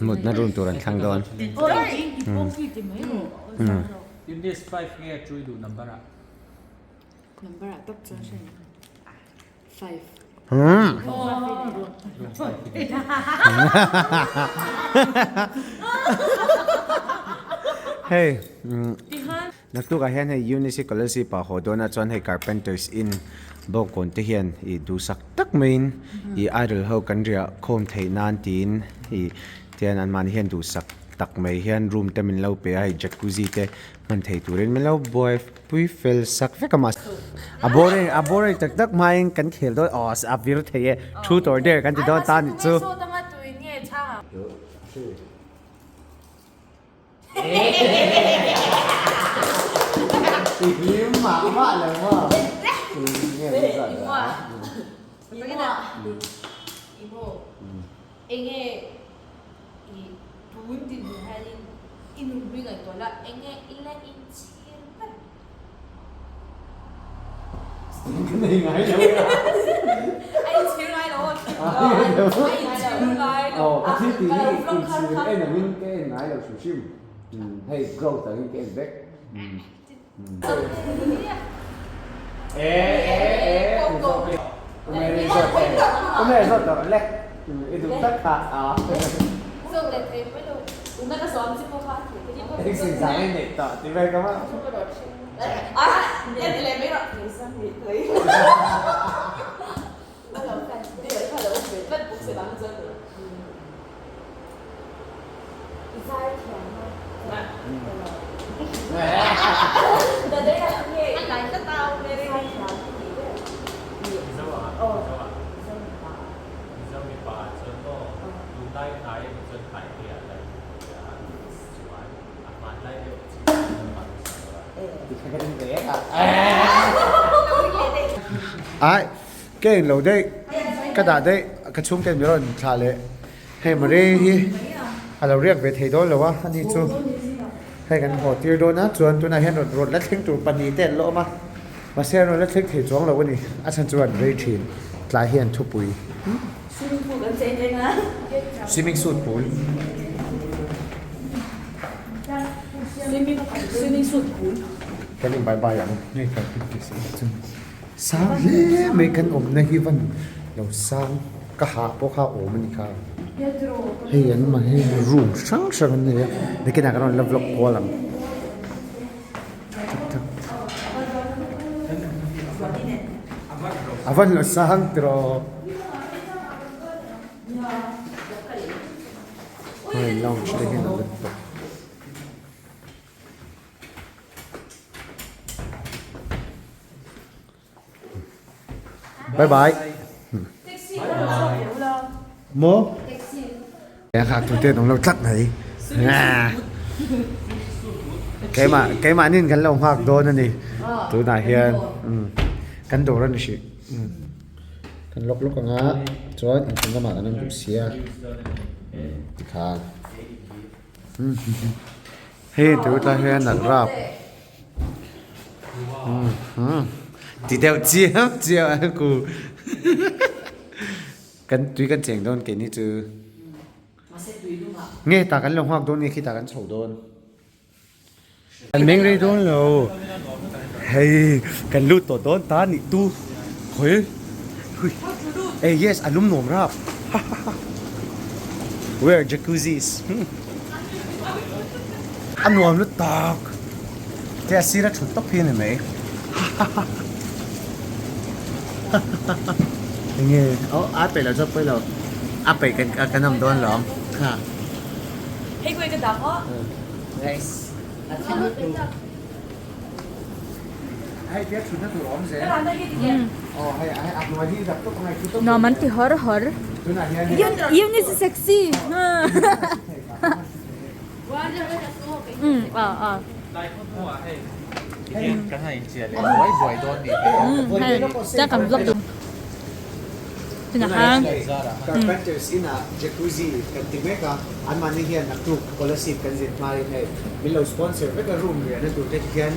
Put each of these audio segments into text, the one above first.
Mutna room tur an thlang dawn. Unit 5 nge chui duh number ah. Number ah tak chuan hre 5. Hei naktuk ah hian hei Eunice Scholarship ah haw dawn ah chuan hei Carpenters Inn bawngkawn te hian ih duhsak tak maiin ih idol ho kan riah khawm theih nan tiin ih tihian anmahni hian duhsak tak mai hian room te min lo pe a hei jacuzzi te hman thei turin min lo buai pui fel sak vek a mahse a boring a boring tak tak hmain kan khel dawn aw a vir thei e truth or dare kan ti dawn ta a nih chu. Ka thil tih hi inchhir en angin ka en ngai lo hrim hrim. Hei growth angin ka en vek. Mizo mipa chuan maw tunlai hnai emaw chuan Taite ah lai a chuan a hmanlai deuh chi chuan a Ai ka en lo daih ka dah daih ka chhungte min rawn thlah leh hei Maria hi a lo riak ve thei dawn lo a ani chu hei kan haw tir dawn a chuan tunah hian rawn rawn la thleng tur pahnih te an la awm a mahse an rawn la thleng thei chuang lo a ni a chhan chu an rei thin tlai hian thupui swimming suit pawl. Kan in bye bye ang hei kan practice ang chu sang hle mai kan awmna hi van lo sang ka hah pawh kha awm a ni kha hei an mah hi room hrang hrang an nei a nakinah kan rawn la vlog kual ang a van lo sang tiraw. Hei lounge te hian a let tawh. Bye bye. Maw? Kha tu te dong lo tlat mai. Keimah keimah nin kan lo nghak dawn ani. Tunah hian kan dawr ani hrih. Kan lawk lawk anga chuan inchung lamah kan rawn duh sia tikhan hei tur tlai hian an rap ti deuh chiam chiam a ku kan tui kan cheng dawn keini chu nge tah kan lo nghak dawn nge khitah kan chho dawn. An meng rei dawn lo. Hei kan lut tawh dawn ta nih tu. Khawi hui. Hey yes a lum nuam rap. Where jacuzzis. A nuam lut tak. Te a sir a thut tawp hi a ni mai. Enge oh a peih lo chuan pawi lo. A peih kan kan awm dawn lo. Hei khawi ka dah maw? Nice. Hei tia thutna tur awm zel. Oh hei hei a hnuai hi dap tawp angai thu tawp. Nuam an ti hawr hawr. Tunah hian Yun is sexy. Ah ah. Kan han inchiah leh buai buai dawn ni Hei chuan kan vlog duh. Tunah khan. Carpenters in ah jacuzzi kan ti mek a, anmahni hian naktuk scholarship kan zin hmain hei min lo sponsor vek a room riahna tur te hian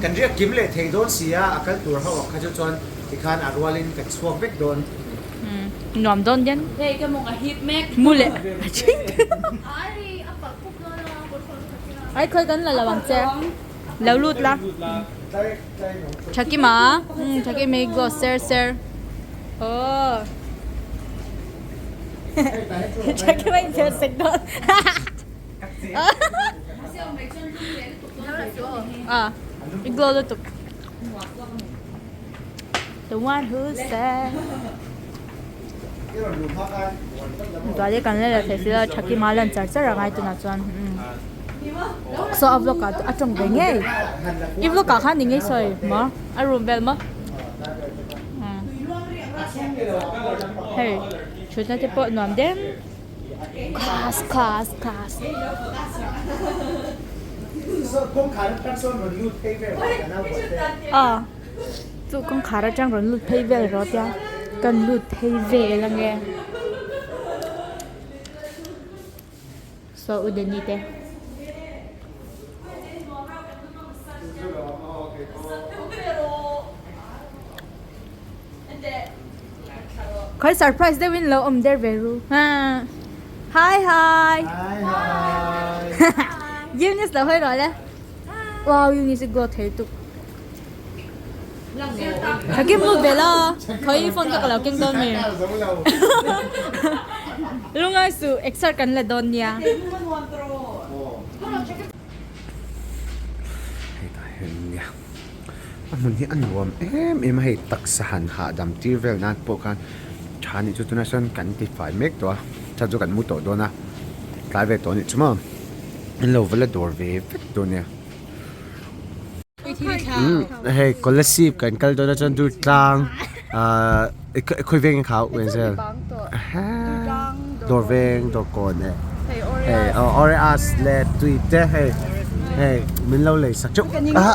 kan riak kim leh thei dawn si a, a kal tur ho ang kha chu chuan tikhan a rualin kan chhuak vek dawn. Nuam dawn hian mu leh a ching ai khawi kan la lo ang che lo lut la Thakima Thakima hi glow ser ser aw Thakima in ser sek dawn a i glow lutuk. The one who said Tuah kan la la thei si lo Thakima lan char char a ngai tunah chuan so a vlog ah a tawng ve ngei i vlog ah khan ni ngei sawi maw a room vel maw hei thutna te pawh nuam deuh class class class. Chu kawngkhar atang rawn lut phei vel rawh tia kan lut phei vel ange saw u Danny te. Khawi surprise deuhin lo awm der ve ru hi hi Eunice lo hawi rawh le wow Eunice i glow thei tuk. Ka kim lut ve la, khawi phone kha ka lo keng dawn mi. Lungai suh exer kan la dawn nia. Hei tah hian nia a hmun hi a nuam em em a hei taksa han hahdam tir vel nan pawh khan tha nih chu tunah sawn kan ti fai mek tawh a chhan chu kan mu tawh dawn a tlai ve tawh a nih chu maw an lo va la dawr ve vek dawn nia. Hei Kolasib kan kal dawn a chuan Durtlang ahh khawi veng kha u zel dawr veng dawr kawn e hei Oreas leh tui te hei hei min lo lei sak teuh a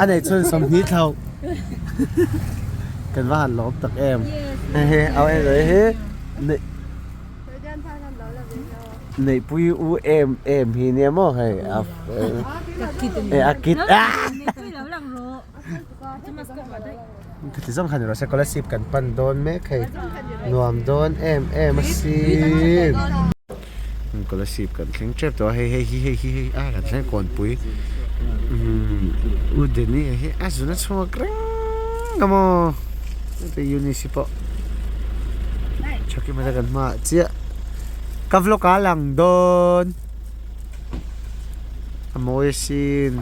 a nei chhun sawmhnih thlo kan va han lawm tak em hei hei au en zawh hi. Neihpui u em em hi nia maw hei a a kit Khati zawng khan ni rawh se scholarship kan pan dawn mek hei nuam dawn em em a sin scholarship kan thleng tep tawh a hei hei hi hei hi hei a kan thleng kawnpui u Danny a hi a zun a chhuak reng a maw Eunice pawh Thakima te kan hmaah chiah. Ka vlog ah lang dawn a mawi asin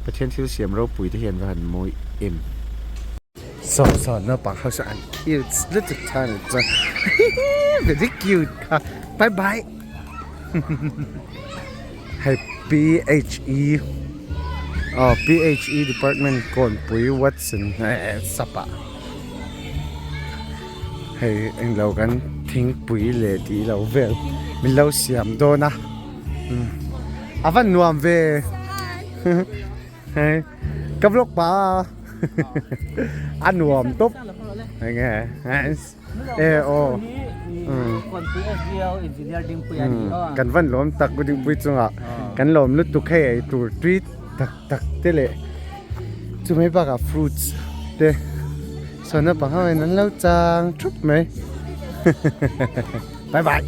Pathian thil siam ropui te hian va han mawi em. Saw saw naupang ho saw an cute lutuk than a chuan hihi very cute kha bye bye hei PHE aw PHE department kawnpui Watson sap ah. Hei englo kan thingpui leh tih loh vel min lo siam dawn a a van nuam ve hei ka vlog pah a a nuam tawp enge e aw kan van lawm tak dingpui chungah kan lawm lutuk hei ei tur tui tak tak te leh chumai bakah fruits te saw naupang ho hian an lo chang thup mai bye bye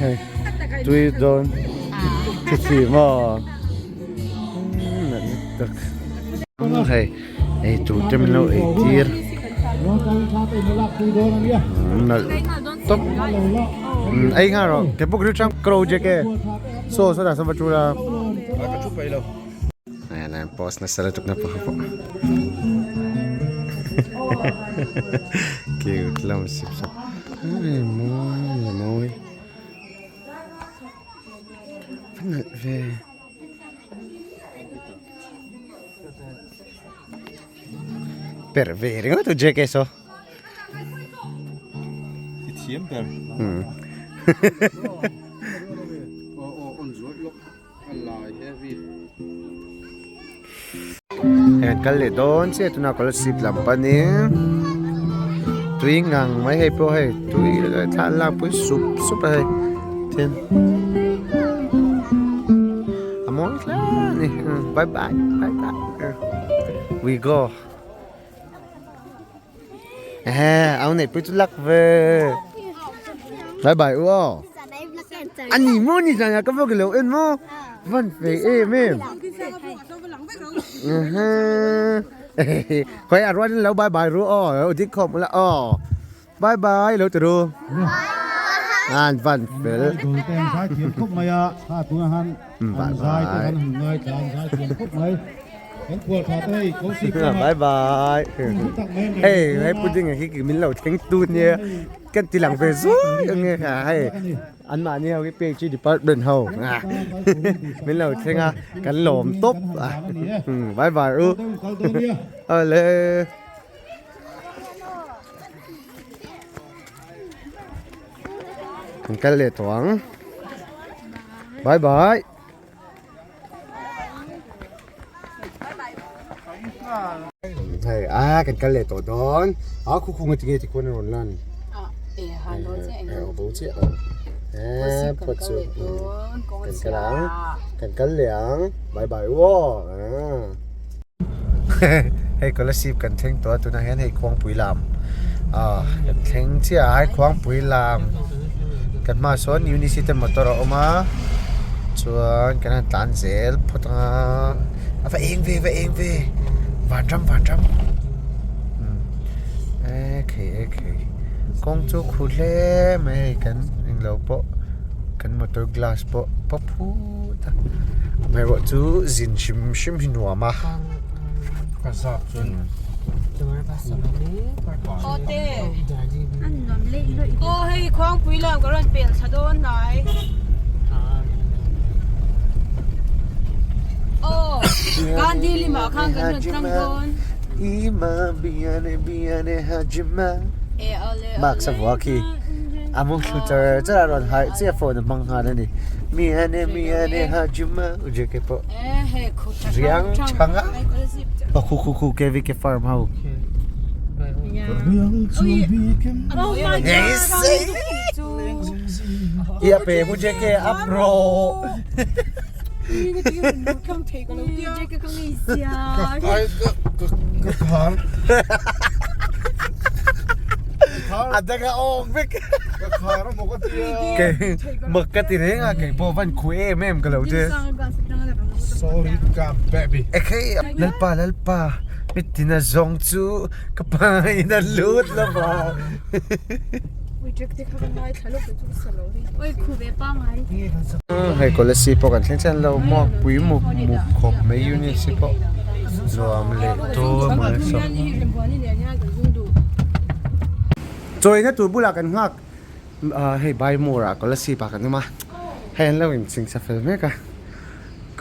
hei tui dawn thithli maw tak hei ei tur te min lo ei tir nalh tawp ei nghal rawh ke pawh ka rilṭam ka lo jek e saw saw dah saw va ṭul a post nasa lutuk na pawh pawh cute lam sip sap ai mawi mawi a nalh ve. Per ve ringawt u JK saw. I thiam ber. Hei kan kal leh dawn chiah tuna scholarship lam panin tui ngang mai hei pawh hei tui thla an lakpui sup sup a hei tin a mawi hle a ni bye bye bye bye we go. Ehe au nei pui chu lak ve. Bye bye u aw. Ani maw ni zan ah ka vlog ilo en maw? Van fei em em. Khoi a rual in lo bye bye ru aw. U dik khawp ula aw. Bye bye lo ti ru. An van fel. Idol te an zai thiam khawp mai a, kha tunah han an zai te han han ngaithla an zai thiam khawp mai. Kan khual tha te hei Kawlsip lama Bye bye. hun hlu tak mai an Hei rawn hei dawn a. pudding hi min lo thleng tu nia kan ti lang ve zuai ang e hei an mahni ho hi PHE department ho min lo thleng a kan lawm tawp a bye bye u awle. Kan kal leh tawh ang bye bye. Hei a kan kal leh tawh dawn a khu khu nga tinge tikhuan a rawn lan bo chiah e phawt chu kan kal ang kan kal leh ang bye bye u aw hei kolasib kan thleng tawh a tunah hian hei khuangpui lam ah kan thleng chiah a hei khuangpui lam kan hmaah sawn unicity motor a awm a chuan kan han tlan zel phawt ang a a va eng ve va eng ve vanram vanram ekhei ekhei kawng chu khu hle mai hei kan englo pawh kan motor glass pawh pawp phut a amaherawh chu zin hrim hrim hi nuam a. Mask a vuah khi a mu thlu char char a rawn harh chiah phone a hmang nghal a ni miane miane hajima u jk pawh riang chhang a aw khu khu khu kvk farm ho i a pe mu jk a pro a danga awk vek mak ka ti reng a kei pawh van khu em em ka lo che Sorry ka baby ekhei lalpa lalpa mitin a zawng chu ka pa in a lut lova Hei Kolasib pawh kan thleng chian lo maw pui mup mup khawp mai unit hi pawh nuam leh dawn mai saw. Chawina tur bulah kan nghak hei Baimur ah Kolasib ah kan awm a hei an lo in chingchha fel mek a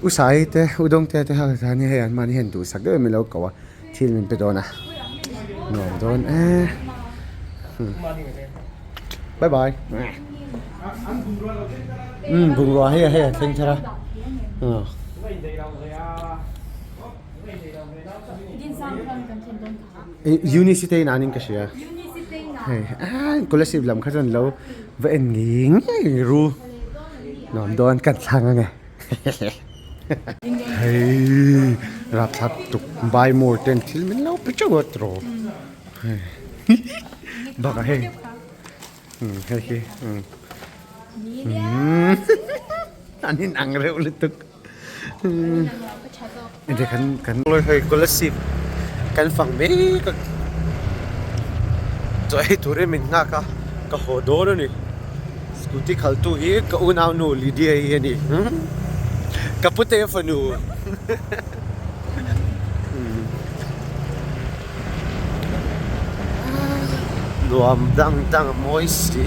U Sai te U Dawngte te ho hian hei an mahni hian duhsak deuh em ilo ko a thil min pe dawn a nuam dawn e bye bye umm bungrua hei hei a thleng thar a Unicity in an in ka hria hei a scholarship lam kha chuan lo va en ngei ngei ru nuam dawn kan thlang ange. Hei rapthlak tuk bai mur ten thil min lo pe teuh a tiraw hei bakah hei hei hi an in ang reuh lutuk enge kan kan hei kolasib kan fang mek a chaw ei turin min nghak a ka haw dawn a ni. Scooty khaltu hi ka unaunu Lydia hi a ni. Ka pute fanu. Nuam dang dang a mawi si.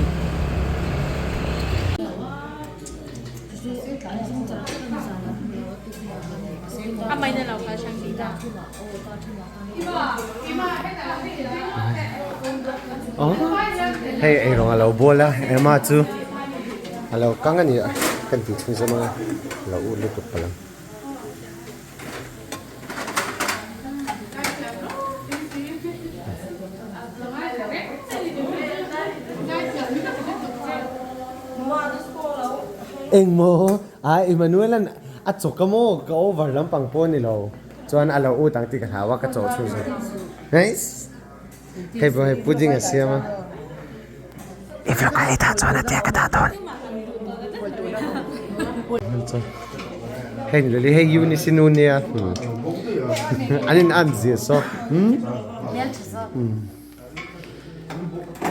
Hei eirawng a lo bual a Emma chu a lo kang a ni a kan tih chhun zawm anga a lo ut lutuk palh ang. Engmaw a Emmanuel an a chawk a maw ka over lampang pawh a ni lo. Chuan a lo ut ang tih ka hlau a ka chaw chhun zawk. Nice. Hei pawh hei pudding a siam a. I vlog a ei dah chuan a tia ka dah dawn. Hei ni leh hei Eunice nu nia. An in an zia saw.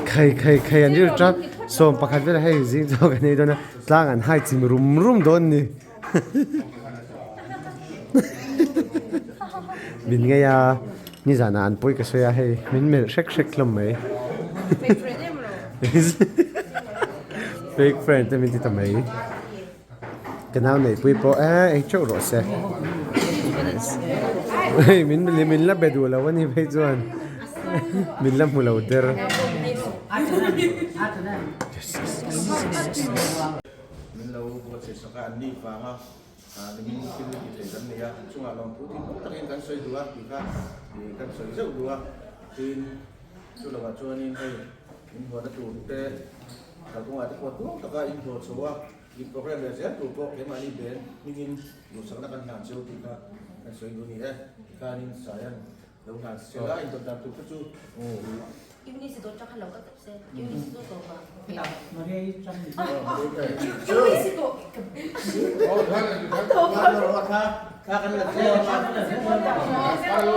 Khai khai khai an rilru tap sawm pakhat vel hei zing chu kan ei dawn a tlang an hai chim rum rum dawn ni min ngei a nizanah an pawi ka sawi a hei min melh hrek hrek hlawm mai fake friend te min ti ta mai. Ka nau neihpui pawh e eng teuh rawh se. Hei min min la be duh lo a ni phei chuan min la hmu lo der. Min lo buatsaih sak a, an ni vanga nimin thil ti thei kan nei a, an chungah lawmthu thil tam takin kan sawi duh a tih kha kan sawi zeuh duh a, tin chu lovah chuanin hei min huatna tur te Kalkawngah te pawh tuang taka in hlawh chho a, in program leh zel tur pawh keimahni ben hmingin duhsakna kan hlan cheu tih kha kan sawi duh a ni e. Tikhanin Saian lo hlan se la, in dawt dan tur kha chu.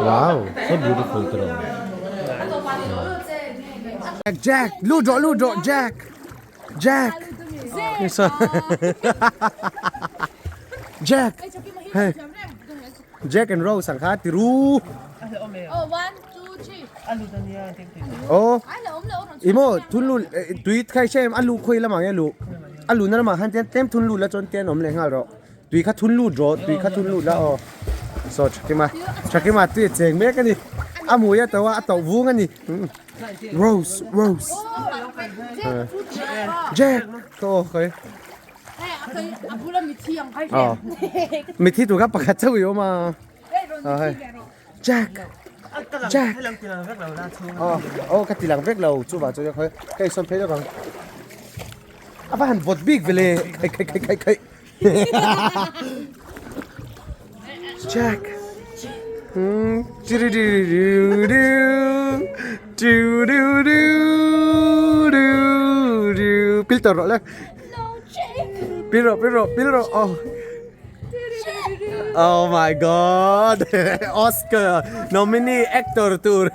Wow, so beautiful tiraw. Jack, lut rawh, lut rawh, Jack, Jack. Jack, hey, Jack and Rose ang kha tiru. Oh, imo thun lu tui khai shem alu khoi lamah nge lu alu na lamah khan tian tlem thun lu la chuan tian awm leh nghal rawh. Tui kha thun lut rawh, tui kha thun lut la aw. Saw Thakima, Thakima tui a cheng mek a ni. A hmui a to a, a toh vung a ni. Rose, Rose. Jack, aw khawi. Aw, mithi tur kha pakhat chauh i awm a. Aw hei, Jack, Jack. Aw, aw ka ti lang vek lo, chuvang chuan khawi ka insawn phei lawk ang. A va han vawt bik vele, khai khai khai khai khai. Jack. Pil tawh rawh le. Pil rawh, pil rawh, pil rawh. Oh. Oh my god. Oscar nominee actor tur.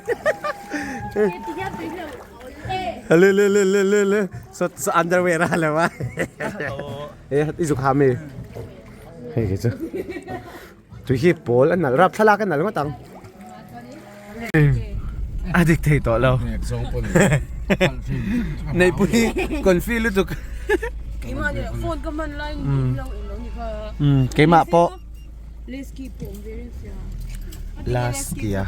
Le le le le le le. So, so underwear a lo a. E i zuk ha mi. Hei khi chu. Tui hi pawl a nalh rap thlalak a nalh ngawt ang. A dik thei tawh lo. Neihpui confi lutuk. Phone ka hman lai in lo in lo ni kha. Keimah pawh. Leski pawh awm ve reng sia. Last kia.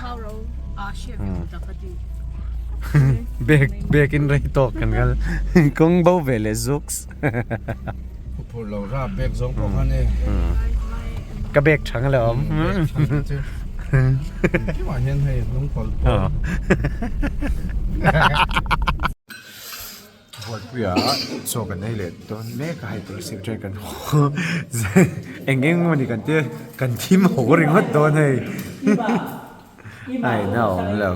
Bag bag in rei tawk kan kal kawng bo ve leh zuks. Phur lo ra bag zawng pawh khan e. Ka bag thang lo awm. Kimah hian hei hnung kawl pawh. Buatpuia chaw kan ei leh dawn mek a hei tur siam ṭhen kan eng eng emaw ni kan tia kan thim ho ringawt dawn hei a in a awm lo.